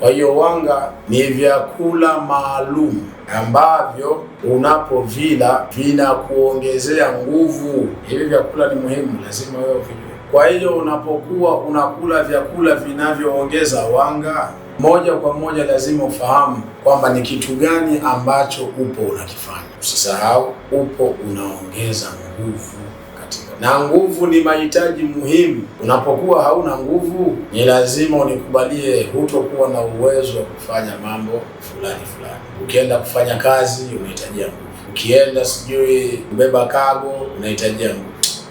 Kwa hiyo wanga ni vyakula maalum ambavyo unapovila vinakuongezea nguvu. Hivi vyakula ni muhimu, lazima wewe uvijue. Kwa hiyo unapokuwa unakula vyakula vinavyoongeza wanga, moja kwa moja lazima ufahamu kwamba ni kitu gani ambacho upo unakifanya. Usisahau upo unaongeza nguvu katika, na nguvu ni mahitaji muhimu. Unapokuwa hauna nguvu, ni lazima unikubalie, hutokuwa na uwezo wa kufanya mambo fulani fulani. Ukienda kufanya kazi unahitajia nguvu, ukienda sijui kubeba kago unahitajia nguvu.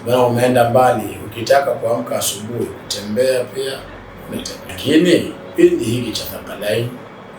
Bwana, umeenda mbali. Ukitaka kuamka asubuhi kutembea pia unahitaji. Lakini kipindi hiki cha Thaqalain,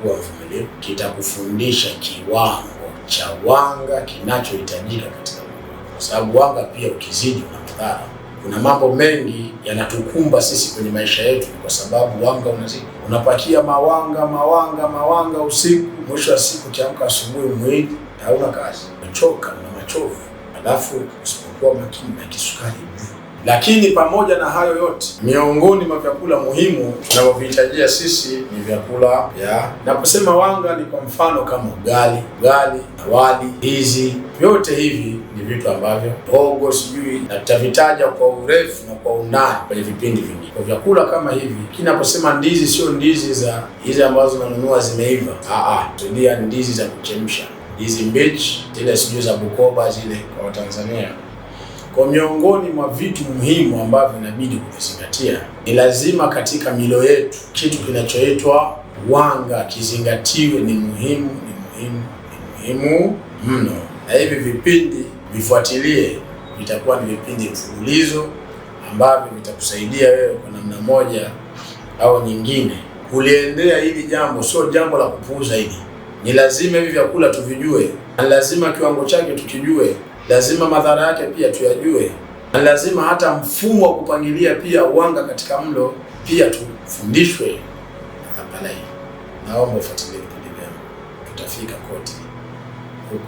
kuwa mvumilivu, kitakufundisha kiwango cha wanga kinachohitajika katika mwili, kwa sababu wanga pia ukizidi una madhara. Kuna mambo mengi yanatukumba sisi kwenye maisha yetu kwa sababu wanga unazidi. Unapakia mawanga mawanga mawanga usiku, mwisho wa siku ukiamka asubuhi mwili hauna kazi, umechoka, una machovu, alafu usipokuwa makini na kisukari juu. Lakini pamoja na hayo yote, miongoni mwa vyakula muhimu tunavyovihitajia sisi ni vyakula vya, naposema wanga ni kwa mfano kama ugali, ugali na wali, ndizi, vyote hivi ni vitu ambavyo pogo sijui, na tutavitaja kwa urefu na kwa undani kwenye vipindi vingine. Kwa vyakula kama hivi, kinaposema ndizi, sio ndizi za hizi ambazo unanunua zimeiva. Tulia, ndizi za kuchemsha, ndizi mbichi zile, sijui za Bukoba zile kwa Watanzania. Kwa miongoni mwa vitu muhimu ambavyo inabidi kuvizingatia ni lazima katika milo yetu kitu kinachoitwa wanga kizingatiwe, ni muhimu, ni muhimu, ni muhimu mno. Na hivi vipindi vifuatilie, vitakuwa ni vipindi mfululizo ambavyo vitakusaidia wewe kwa namna moja au nyingine kuliendea hili jambo. Sio jambo la kupuuza hili, ni lazima hivi vyakula tuvijue, na lazima kiwango chake tukijue, lazima madhara yake pia tuyajue, na lazima hata mfumo wa kupangilia pia wanga katika mlo pia tufundishwe. Thaqalain, naomba ufuatilie vipindi vyangu, tutafika kote huko.